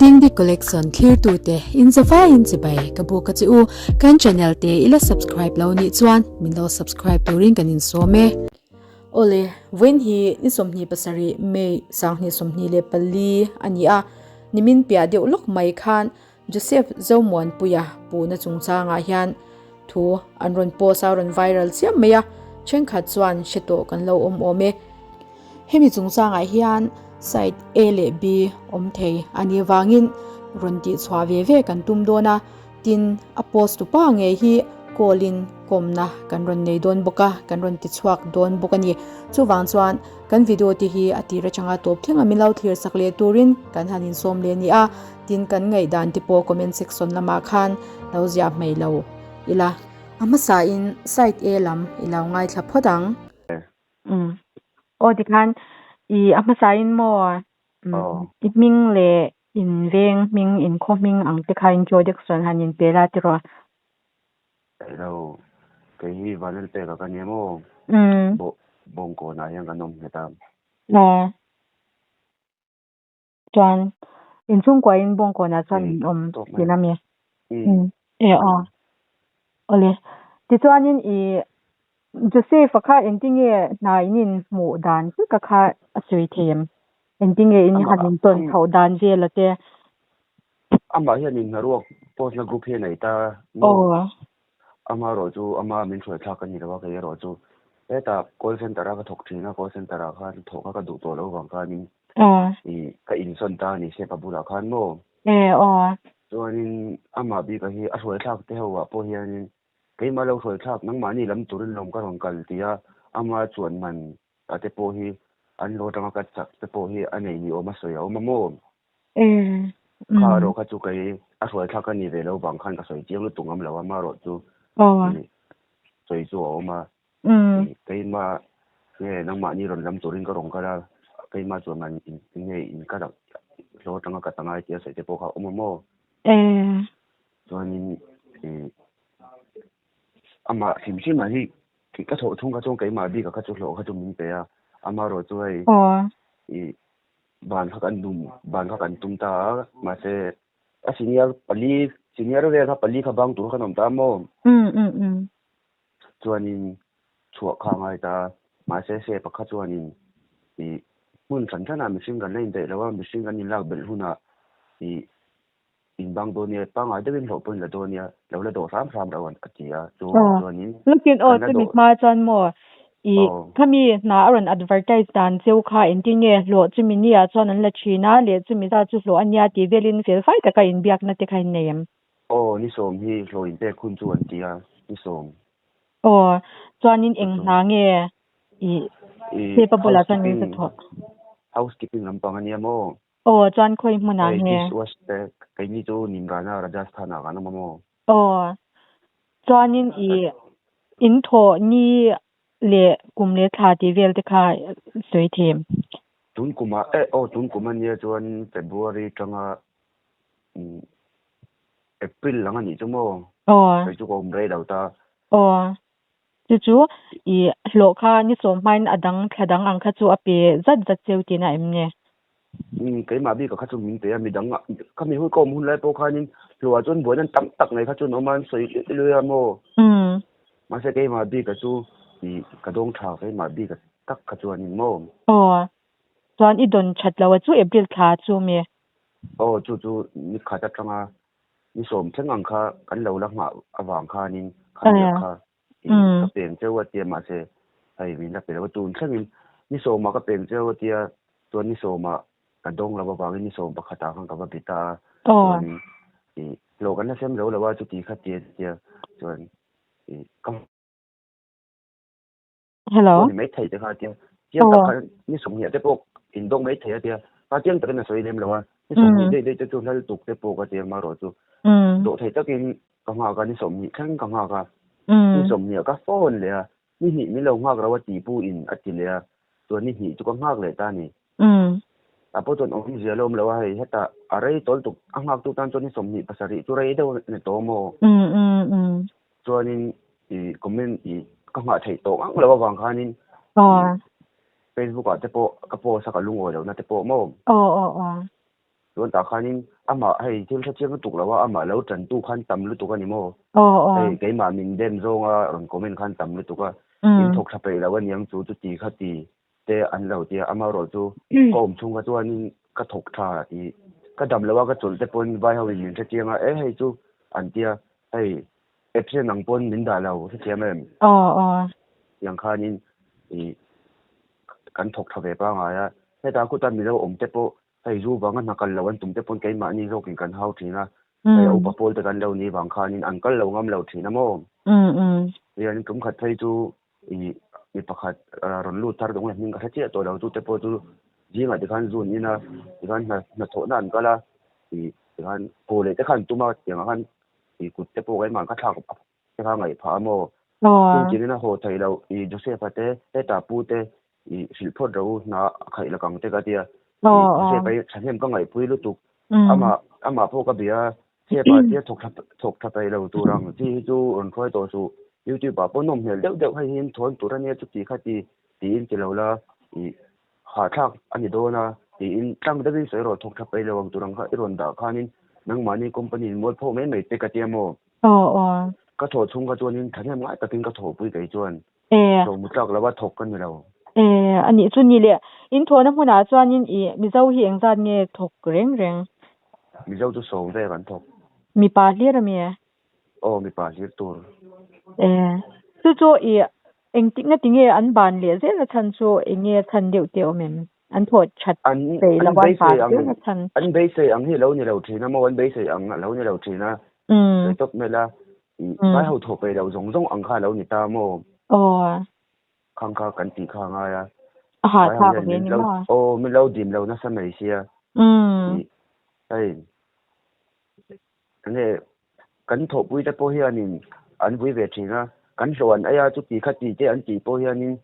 Dingdi Collection thlirtute in zavaiin chibai ka buk a che u. Kan channel te i la subscribe lo nih chuan min lo subscribe turin kan insawm e. Awle, vawiin hi ni 27 May 2024 a ni a, nimin piah deuh lawk mai khan Joseph Zomuanpuia puhna chungchangah hian thu an rawn post a, rawn viral chiam mai a, thenkhat chuan hre tawh kan lo awm awm e. Hemi chungchangah hian side A leh B awm thei a nih avangin rawn tihchhuah ve ve kan tum dawn a, tin a post tupa ngei hi call in kawmna kan rawn nei dawn bawk a, kan rawn tichhuak dawn bawk a ni. Chuvang chuan kan video te hi a tir atanga tawp thleng a min lo thlir sak leh turin kan han insawm leh a ni a. Tin kan ngaihdan te pawh comment section lamah khan lo ziah hmei lo ila. A hmasain side A lam i lo ngaithla phawt ang. Umm. Aw tikhan i a hmasain maw i hming leh in veng hming in khaw hming ang te kha introduction han in pe la tiraw? Hello, kei hi Vanlalpeka ka nia maw? Bawngkawnah hian kan awm nghet a. Aw. Chuan inchhungkuain Bawngkawnah chuan in awm thin a mi? E aw. Awle. Tichuanin i Joseph-a kha engtinge hna in inhmuh dan veka kha a sawi thei em? Engtinge in han intawn chhoh dan vela te? Amah hian inhnaruak post na group hi a nei ta maw? Amaherawh chu ama min hruai thlak ka ni lo a, kei erawh chu hetah call center a ka thawk thin a, call center ah khan thawh kha ka duh tawh loh vang khanin ih ka insawn ta a ni Sepa bulah khan maw? Chuanin amah bika hi a hruai thlak te ho ah pawh hianin keimah lo hruai thlak nangmahni lam turin lawm ka rawn kal ti a, ama chuan man a te pawh hi an lo atanga ka chak te pawh hi a nei ni awm a sawi a awm a maw? Kha erawh kha chu kei a hruai thlak ka ni ve lo vang khan ka sawi chiang lutuk ngam lo a, amaherawh chu sawi chu a awm a. Keimah nge nangmahni rawn lam turin ka rawn kal a, keimah chuan man nge in ka hlawh atanga ka ta ngai tih a sawi te pawh kha a awm a maw? Chuanin amah hrim hrim ah hi ka thawh chhung kha chuan keimah bik ah kha chu hlawh kha chu min pe a, amaherawh chu hei ban kha kan dum ban kha kan tum ta a mahse a senior pali senior vel kha pali kha bang tur khan awm ta maw chuanin chhuah kha a ngai ta a mahse se pakhat chuanin ih hmun hran hranah mihring kan la indaih lo a mihring kan inlak belh hunah ih In bang dawn nia, pangngai deuhin hlawh pawhin la dawn nia, lo la dawh hram hram rauh a ti a, chu chuanin Lukin aw kan la chumi dawh. hma chuan maw i khami hna a rawn advertise dan cheu kha engtin nge hlawh chumi ni ah chuan an la thin a leh chumi zat chu hlawh a nia tih velin fel fai taka inbiakna te kha in nei em? Aw ni sawm hi hlawh inpek hun chu an ti a, ni sawm. Aw chuanin eng hna nge i paper bulah chuan min housekeeping thawh? Housekeeping lampang a nia maw? Aw, chuan khawi hmunah Hei nge? dishwash te keini chu Nimrana Rajasthan ah kan awm a maw? Aw, chuanin i in thawh ni leh kum leh thla tih vel te kha sawi thei em? Tun kumah eh aw tun kum ania chuan February tanga April ang anih chu maw? Aw. Kei chu ka awm rei lo ta. Aw, Chu chu i hlawh kha ni sawm hmain a dang thla dang ang kha chu a pe zat zat cheu tihna em ni? Umm keimah bik ah kha chu min pe a, midang ah kha mi ka awm hun lai pawh khanin hlawh ah chuan buaina an tam tak nei kha chuan awm a, an sawi luih luih a maw? Mahse keimah bik ah chu i ka dawng tha keimah bik ah tak kha chuanin maw? Aw, chuan i dawn that lo a chu April thla chu mi? Aw chu chu ni khat atanga Ni sawm thleng ang kha kan lo la nghah avang khanin khamiak kha ka peng cheu a tia mahse hei min la pe lo a tun thlengin ni sawmah ka peng cheu a tia chuan ni sawmah ka dawng lo avangin ni sawm pakhatah khan ka va bi ta a chuanin ih hlawh kan la sem lo lo a chuti kha tia tia chuan ih ka Hello. Ni mai thei te kha tia. Chiang tak kha ni sawmhnih te pawh in dawng mai thei a tia. Kha chiang takin a sawi lem lo a. Ni sawmhnih daih daih te chu hlal tuk te pawh ka tia marawh chu. Dawh thei takin ka nghak a ni sawmhnih thleng ka nghak a. Ni sawmhnih ah ka phone leh a. Ni hnih min lo nghak ro a ti pu in a ti leh a. Chuan ni hnih chu ka nghak leh ta a ni. Tah pawh chuan awmzia la awm lo a hei hetah a rei tawl tuk a nghak tu tan chuan ni sawmhnih pasarih chu rei deuh a ni tawh maw? Chuanin i comment i ka nghah theih tawh ngang lo avang khanin Facebook ah te pawh ka post a ka lungawi lohna te pawh maw? Chuan tah khanin amah hei thil hre chiang lutuk lo a, amah lo tantu khan tam lutuk a ni maw? Hei keimah min dem zawnga rawn comment khan tam lutuk a, in thawk tha peih lo a niang chu chuti kha ti te an lo tia, amaherawh chu ka awm chhung kha chuanin ka thawk tha tih ka dam lo a, ka chawlh te pawn vai ho in min hre chiang a, e hei chu an tia, hei absent ang pawn min dah lo hrethiam em? Tiang khanin ih kan thawk tha ve pangai a, hetah khuta Mizo awm te pawh Hei zu vanga hna kal lo an tum te pawn keimahni zawkin kan hau thin a, hei a upa pawl te kan lo ni vang khanin an kal lo ngam lo thin a maw? Hian tum khat phei chu ih mi pakhat rawn lut thar dawng e hming ka hre chiah tawh lo chu te pawh chu zingah tikhan zu an in a, tikhan hna hnathawhna an kal a, ih tikhan haw leh te khan an tum a, tiangah khan ih kut te pawh keimah ka thlak te kha ngaih phah a maw? Hun tinin a haw theih loh ih Joseph-a te hetah pu te I hrilh phawt ro hna a khaih la kang te ka tia. I Josepa hi thahnem ka ngaihpui lutuk. Amah amah pawh ka bia a, Sepa tia thawk tha thawk tha peih lo tur ang chi hi chu rawn hruai tawh suh. YouTube ah pawh nawm hmel deuh deuh hei hi in thawn tur ania chuti kha ti tiin ti lo la i hahthlak a ni dawn a tiin tlang deuhin sawi rawh thawk tha peih lo ang tur ang kha i rawn dah khanin nangmahni company in mualpho mai mai te ka tia maw. Ka thawh chhung kha chuanin thahnem ngai takin ka thawhpui kei chuan. E. Hlawhmu tlak lova thawk ka ni lo. E, a nih chu ni le. In thawhna hmunah chuanin i Mizo hi engzat nge thawk reng reng? Mizo chu sawm vel an thawk. Mipa hlir a mi? Aw, mipa hlir tur. E, chu chu i engtik na tinge an ban leh zel a chhan chu eng nge chhan deuh te awm em? An thawh that An peih an lova an beisei ban ang zel a chhan. an beisei ang hi lo ni lo thin a maw? An beisei ang a lo ni lo thin a. Sawi tawp mai la. Vai ho thawh peih loh zawng zawng ang kha a lo ni ta maw? Aw. Khang kha kan tih kha a ngai a. A Vai ho hahthlak hian ve min ni lo maw? aw min lo dim lo nasa mai sia. Hei enge kan thawhpui te pawh hianin an vui ve thin a, kan hlawh an ei a chuti kha ti te an tih pawh hianin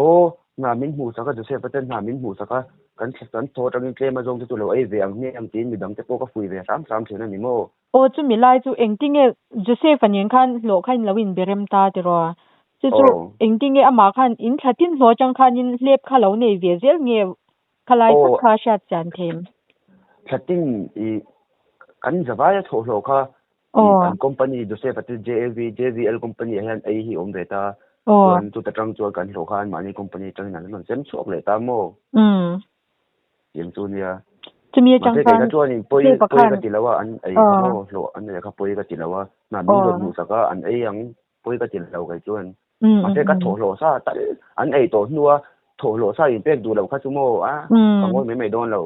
Aw, hna min hmuh sak a, Joseph-a ten hna min hmuh sak a, kan kan thaw atangin tlem a zawng te chu lo ei ve ang hmiang tiin midang te pawh ka fui ve hram hram thin a ni maw? Aw, chumi lai chu engtinge Joseph-a nen khan hlawh kha in lo inbe rem ta tiraw? Chu chu engtinge amah khan in thla tin hlawh atang khanin hlep kha lo nei ve zel nge khalai tak kha hriat chian theim? Thla tin i kan zavaia thawh hlawh kha An company Joseph-a chu JAV, JVL company ah hian ei hi awm ve ta. Chuan chuta tang chuan kan hlawh khan mahni company atangin an rawn sem chhuak leh ta maw? Tiang chu nia. Chumi atang Mahse kei khan kha chuanin pawi Joseph-a pawi ka khan ti lo a, an ei kha maw hlawh an ei kha pawi ka ti lo a. Hna min rawn hmuh sak a, an ei ang pawi ka ti lo kei chuan. Mahse ka thawh hlawh sa tal an ei tawh hnua thawh hlawh sa in pek duh loh kha chu maw a ka ngawi mai mai dawn lo.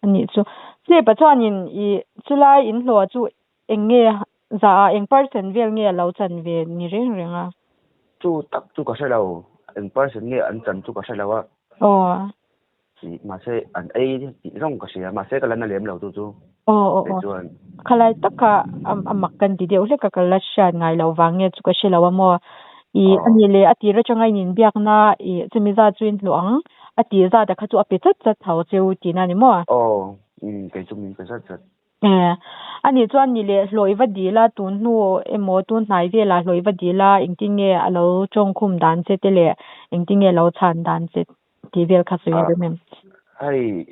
Anih chu. Slepa chuanin i chulai in hlawh chu eng nge za ah eng percent vel nge a lo chan ve ni reng reng a? Chu tak chu ka hre lo. Eng percent nge an chan chu ka hre lo a. Aw. Mahse an ei tih zawng ka hria mahse ka la na lem lo chu chu. Aw aw aw. Chuan. Khalai tak kha a mak kan ti deuh hlek a ka la hriat ngai lo vang nge chu ka hre lo a maw. I a nih leh a tir atanga in inbiakna i chumi zat chu in hluh ang a tih zat a kha chu a pe chat chat tho cheu tihna a ni maw? Aw kei chu min pe chat chat. E a nih chuan ni leh hlawh i va dil a tun hnu emaw tun hnai velah hlawh i va dil a engtin nge a lo tawngkhum dan che te leh engtin nge a lo chhan dan che tih vel kha sawi a rem em? Hei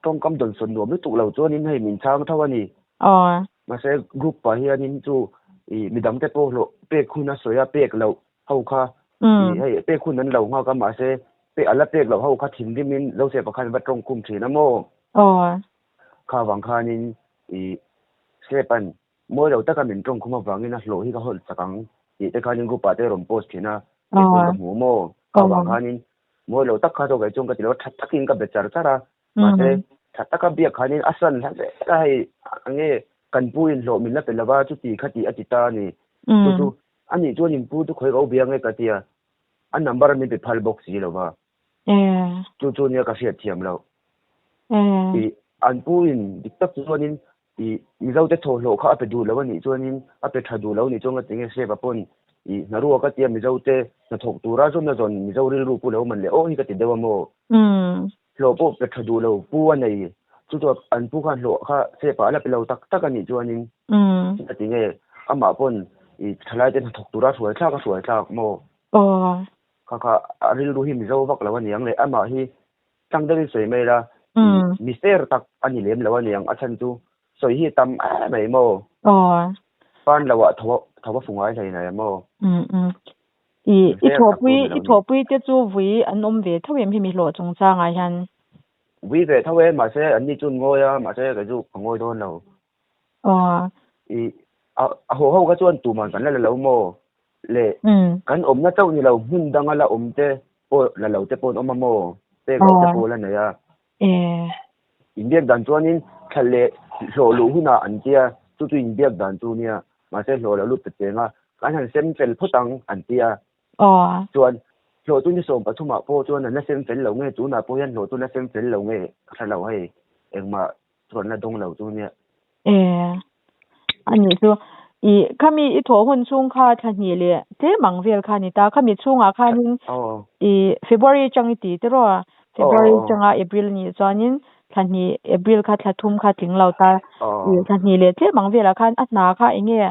tawngkam dawnsawn nuam lutuk lo chuanin hei min chhang tho a ni. Aw. Mahse group ah hianin chu ih midang te pawh hlawh pek hun a sawi a pek loh ho kha ih hei pek hun an lo nghak a mahse pe a la pek loh ho kha thinrimin Joseph a khan va tawngkhum thin a maw? Aw. Kha vang khanin ih Step an Mawi lo taka min tawngkhum avangin a hlawh hi ka hawlh chak ang tih te khanin group ah te rawn post thin a, kei pawn ka hmu maw? Kha vang khanin mawi lo tak kha chu kei chuan ka ti lo a, tha takin ka be char char a, mahse tha taka biak khanin a san hla zel a hei enge kan pu in hlawh min la pe lova chuti kha tih a ti ta a ni. Chu chu anih chuan in pu chu khawi ko bia nge ka ti a, a number min pe phal bawk si lova. Chu chu nia ka hriat thiam loh. Ih an pu in dik tak chuanin Ih, Mizote thawhhlawh kha a pe duh lo a nih chuanin a pe tha duh lo a nih chuan ka ti nge Seba pawn ih hnaruak ka tia Mizote hnathawk tura zawn a zawn Mizo rilru pu lo man leh aw hi ka ti deuh a maw? Hlawh pawh pe tha duh lo pu a nei chu chu an pu khan hlawh kha Seba a la pe lo tak tak a nih chuanin ka ti nge amah pawn ih thalaite hnathawk tura hruai thlak a hruai thlak maw? Kha kha a rilru hi Mizo vak lo a niang leh amah hi tlang deuhin sawi mai la. Mi fair tak a ni lem lo a niang, a chhan chu sawi hi tam em mai maw? Aw. Pan lo ah tho tho a fu ngai hlei nei maw? Um um. I i thawhpui i thawhpui te chu vui an awm ve tho em hemi hlawh chungchang ah hian? Vui ve tho e, mahse an ni chu an ngawi a, mahse kei chu ka ngawi dawn lo. Aw. I a a haw ho kha chuan tuman kan la la lo maw? Le kan awmna chauh ni lo hmun danga la awm te pawh la lo te pawh an awm a maw? Pek loh te pawh la nei a. Inbiak dan chuanin thla leh hlawh luh hunah an tia, chu chu inbiak dan chu nia, mahse hlawh lo lut ta cheng a, kan han sem fel phawt ang an tia. Chuan hlawh chu ni 13 ah pawh chuan an la sem fel lo nge, tunah pawh hian hlawh chu la sem fel lo nge ka hre lo hei, engmah chu an la dawng lo chu nia. E, a nih chu. I khami i thawh hun chhung kha thla hnih leh tlem ang vel kha a ni ta. Khami chhungah khanin i February atang i ti tiraw a? February atanga April a nih chuanin thla hnih April kha thla thum kha tling lo ta. I thla hnih leh tlem ang velah khan a hna kha eng nge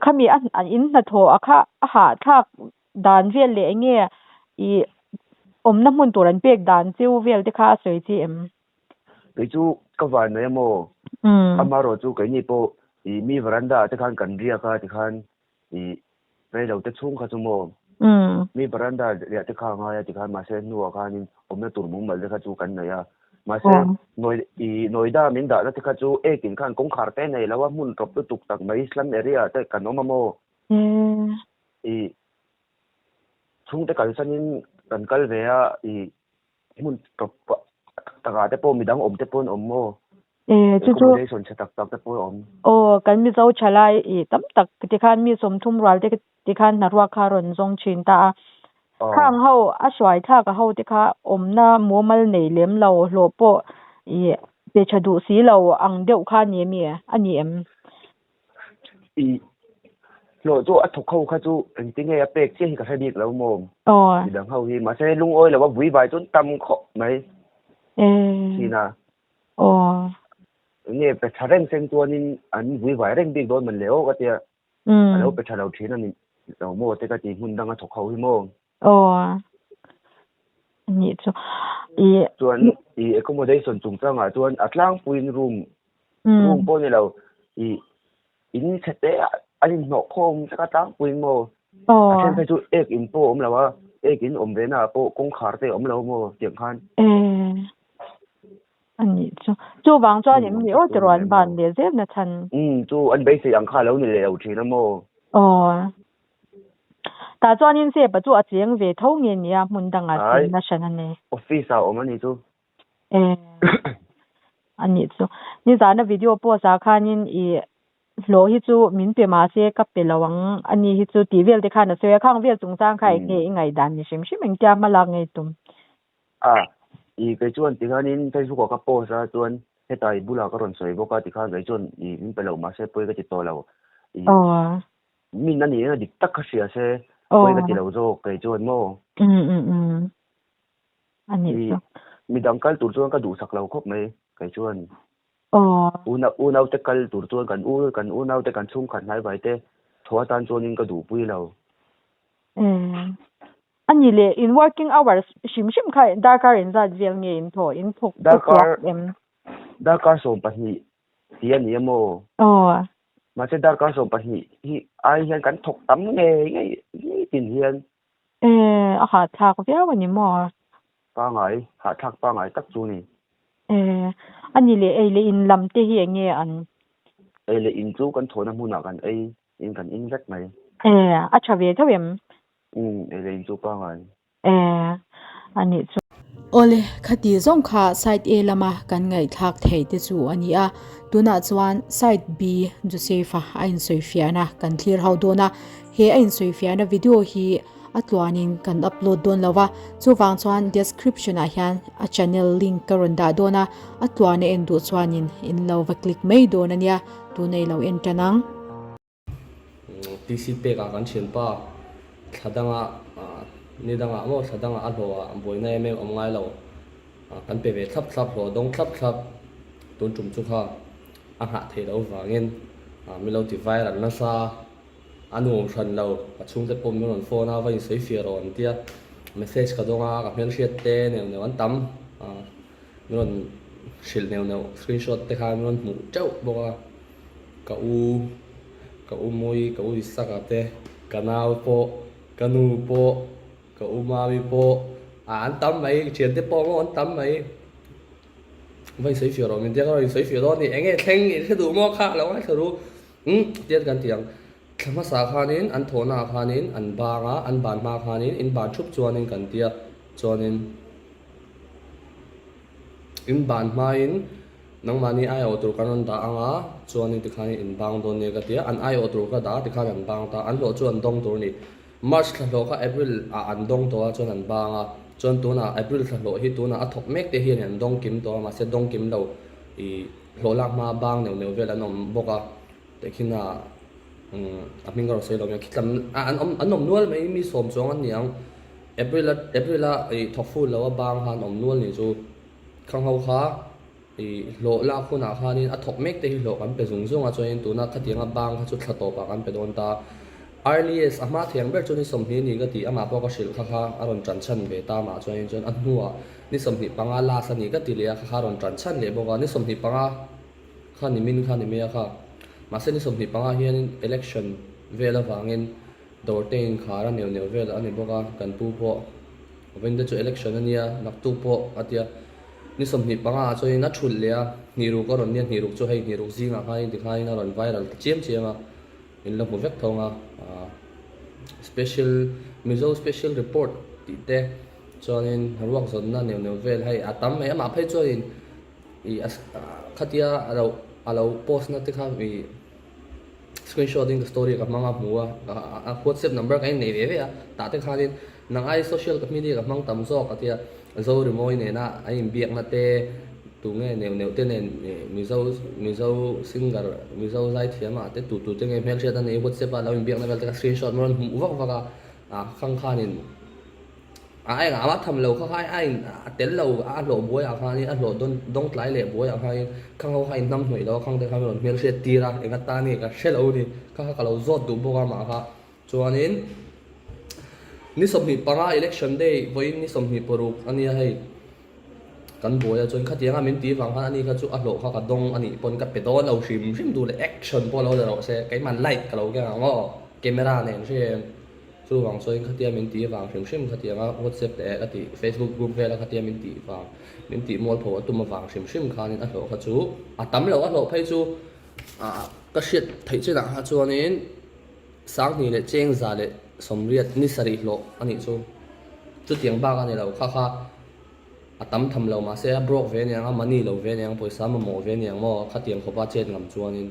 khami a in hnathawh a kha a hahthlak dan vel leh eng nge i awmna hmun tur an pek dan cheu vel te kha a sawi chi em? Kei chu ka van mai amaw? Amaherawh chu keini pawh i mi veranda ah te khan kan riak a tikhan i reilo te chhung kha chu maw? Mi veranda riah te kha a ngai a tikhan mahse hnuah khanin awmna tur mumal te kha chu kan nei a. Mahse nawi i Noida min dahna te kha chu ekin khan kawngkhar te nei lo a hmun ṭawp lutuk tak mai slum area ah te kan awm amaw? I chhungte kalsanin kan kal ve a i Hmun tawp takah te pawh midang awm te pawh an awm maw? E, chu chu. Accommodation chhe tak tak te pawh a awm. Aw, kan Mizo thalai i tam tak tikhan mi 30 rual te tikhan hnaruak kha rawn zawng thin ta a. Khang ho a hruai thlak a ho te kha awmna mumal nei lem lo hlawh pawh i pe tha duh si lo ang deuh kha ni emi a ni em? I hlawh chu a thawk ho kha chu engtin nge a pek chiah hi ka hre bik lo maw? Aw. Midang ho hi mahse lungawi lo a vui vai chuan tam khawp mai. Thin a. Aw. Enge pe tha reng seng chuanin an vui vai reng bik dawn man le aw ka tia. A lo pe tha lo thin a ni lo maw te ka ti hmun danga thawk ho hi maw? Aw. Anih chu. I. Chuan i accommodation chungchangah chuan a tlangpuiin room room pawh ni lo i in chhe te ah an inhnawh khawm vek a tlangpuiin maw? Aw. A then phei chu ek in pawh a awm lo a, ek in awm ve naah pawh kawngkhar te a awm lo maw tiang khan. E. Anih chu. Chuvang chuan em ni aw tiraw an ban leh zel na chhan. Umm chu an beisei ang kha a lo ni leh lo thin a maw? Aw. Tah chuanin Sepa chu a cheng ve tho nge nia hmun dangah chenna hran a nei. Office ah awm a ni chu. E anih chu. Nizana video post ah khanin i hlawh hi chu min pe mahse ka pe lo ang ani hi chu tih vel te khan a sawi a, khang vel chungchang kha eng nge i ngaihdan ni hrim hrim engtia hma lak ngei tum. A, i kei chuan tikhanin Facebook ah ka post a chuan heta i bulah ka rawn sawi bawk a tikhan kei chuan i min pe lo mahse pawi ka ti tawh lo. I Min a nih a dik tak kha hria se pawi ka ti lo zawk kei chuan maw? Um um um a nih chu. Midang kal tur chuan ka duhsak lo khawp mai kei chuan. Aw. Unau te kal tur chuan kan u kan unau te kan chhungkhat hnai vai te thaw atan chuanin ka duhpui lo. Um a nih leh in working hours hrim hrim kha darkar inzat vel nge in thaw in thawk chhuak em? Darkar 12 ti a ni a maw? Aw. Mahse darkar 12 hi ai hian kan thawk tam ngei ngei ngei tin hian. E, a hahthlak viau a ni maw? Pangai, hahthlak pangai tak chu ni. E, a ni leh ei leh in lam te hi eng nge an? Ei leh in chu kan thawhna hmunah kan ei in kan in vek mai. E, a tha ve tho em? Umm, ei leh in chu pangai. E, a nih chu. Awle, khati zawng kha side A lama kan ngaihthlak thei te chu a ni a. Tunah chuan side B Joseph-a a insawifiahna kan thlir ho dawn a. He a insawifiahna video hi a tluanin kan upload dawn lo va, chuvang chuan description ah hian a channel link ka rawn dah dawn a, a tluan a en duh chuanin in lo va click mai dawn a nia, tuna i lo en tan ang. TC pekah kan thianpa thla danga ni dangah maw thla dangah a hlawhah buaina em em awm ngai lo kan pe ve thlap thlap hlawh dawng thlap thlap tun tum chu kha a nghah theih loh vangin min lo ti viral nasa a nuam hran lo ka chhungte pawh min rawn phone a va insawi fiah rawh an tia message ka dawng a ka hmelhriat te neuh neuh an tam. Min rawn hrilh neuh neuh screenshot te khan min rawn hmuh teuh bawk a, ka u ka u Mawi ka u Isaka te ka nau pawh ka nu pawh ka u Mami pawh ah an tam mai thiante pawh maw an tam mai va insawi fiah rawh min tia ka rawn insawi fiah dawn a ni eng nge thleng in hre duh maw kha a lo ngaithla ru umm tian kan ti ang. Thla hmasa khanin an thawhna ah khanin an bang a, an ban hma khanin in ban thup chuanin kan ti a, chuanin in ban hmain nangmahni aiawh tur kan rawn dah ang a, chuanin tikhanin in bang dawn nia ka ti a, an aiawh tur ka dah a tikhan an bang ta, an hlawh chu an dawng tur a ni. March thla hlawh kha April ah an dawng tawh a chuan an bang a, chuan tunah April thla hlawh hi tunah a thawk mek te hian an dawng kim tawh a, mahse dawng kim lo ih hlawh lak hma bang neuh neuh vel an awm bawk a. Tehkhin a a hming ka rawn sawi lo mai a, khitlam an awm an awm nual mai mi sawm chuang an ni ang April a April a ih thawk ful lo a bang khan awm nual ni chu khang ho kha ih hlawh lak hunah khanin a thawk mek te hi hlawh kan pe zung zung a chuanin tuna khatianga bang kha chu thla tawpah kan pe dawn ta earliest a hma thiang ber chu ni 20 ni ka tih amah pawh ka hrilh kha kha a rawn tan chhan ve ta mah chuanin chuan a hnuah ni 25 last a ni ka ti leh a kha kha a rawn tan chhan leh bawk a ni 25 Kha ni min kha ni mai a kha. Mahse ni 25 hianin election vel avangin dawr te inkhar a neuh neuh vel a ni bawk a, kan pu pawh vawiin te chu election a nia, naktuk pawh a tia. Ni 25 ah chuanin a thulh leh a, hniruk a rawn nia, hniruk chu hei hniruk zingah khanin tikhanin a rawn viral ta chiam chiam a, in la hmu vek thawng a. Special Mizo special report tih te chuanin ruak zawnna neuh neuh vel hei a tam mai, amah phei chuanin ih a khatia a lo a lo post na te kha ih screenshot in ka story ka hmang a hmu a a whatsapp number ka innei ve ve a tah te khanin nang ai social media ka hmang tam zawk a tia Zorimawi nena a inbiakna te tunge neuh neuh te nen ih Mizo Mizo singer Mizo zaithiam ah te tu tu te nge hmelhriat a nei whatsapp a lo inbiakna vel te kha screenshot rawn hmuh vak vak a ah khang khanin. A engah mah tham lo kha kha a in a tel lo a hlawh buai ah khanin a hlawh dawn dawng tlai leh buai ah khanin khang ho kha in hnam hnawih lo a khang te kha min rawn hmel hriat tir a eng atan nge ka hre lo a ni kha kha ka lo zawt duh bawk a mah kha chuanin ni 25 election day vawiin ni 26 a nia hei kan buai a chuan khatianga min tih vang khan ani kha chu a hlawh kha ka dawng a nih pawn ka pe dawn lo hrim hrim duh leh action pawh lo la rawh se keimah light ka lo keng ang aw camera nen hrim. Chuvang chuan khatia min tih vang hrim hrim khatianga WhatsApp leh ka tih Facebook group vela khatia min tih vang min tih mualpho a tum avang hrim hrim khanin a hlawh kha chu a tam lo a hlawh phei chu ah ka hriat theih chinah kha chuanin Sanghnih leh Chengza leh Sawmriat ni sarih hlawh a nih chu chutiang bak a ni lo kha kha a tam tham lo mahse a broke ve aniang a money lo ve aniang pawisa mamawh ve aniang maw khatiang khawpa chet ngam chuanin.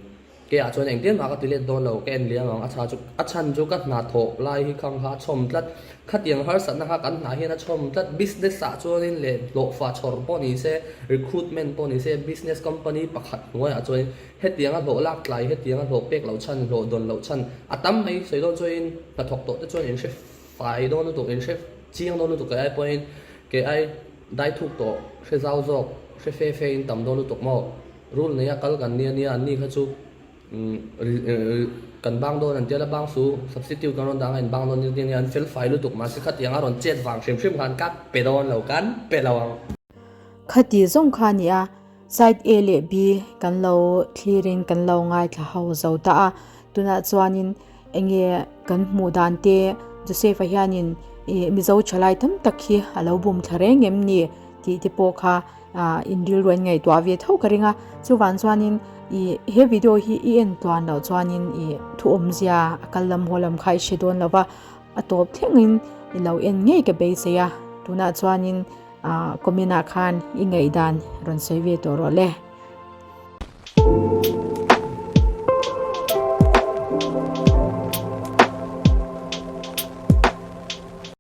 Keiah chuan engtin mah ka ti let dawn lo, ka en liam ang, a chha chu a chhan chu ka hna thawh lai hi khang kha a chhawm tlat, khatiang harsatna kha kan hna hian a chhawm tlat, business ah chuanin leh hlawhfa chhawr pawh ni se, recruitment pawh ni se, business company pakhat hnuaiah chuanin hetianga hlawh lak tlai, hetianga hlawh pek loh chhan, hlawh dawn loh chhan a tam mai sawi dawn chuanin hnathawk tawh te chuan in hre fai dawn lutuk, in hre chiang dawn lutuk kei ai pawhin kei ai dai thuk tawh, hre zau zawk, hre fe fe in tam dawn lutuk maw. Rule neia kal kan nia nia an ni kha chu kan bang dawn an tia la bang su substitute kan rawn dah anga in bang dawn nia nia an fel fai lutuk mahse khatiang a rawn chet vang hrim hrim khan ka pe dawn lo kan pe lo ang. Khati zawng kha nia side A leh B kan lo thlir in kan lo ngaithla ho zo ta a tunah chuanin enge kan hmuh dan te Joseph-a hianin ih Mizo thalai tam tak hi a lo bum thla reng em ni tih te pawh kha ah in rilru an ngaihtuah ve tho ka ring a chuvang chuanin ih he video hi i en tluan loh chuanin ih thu awmzia a kal lam haw lam kha i hre dawn lo va a tawp thlengin i lo en ngei ka beisei a tunah chuanin ah comment ah khan i ngaihdan rawn sawi ve tawh rawh le.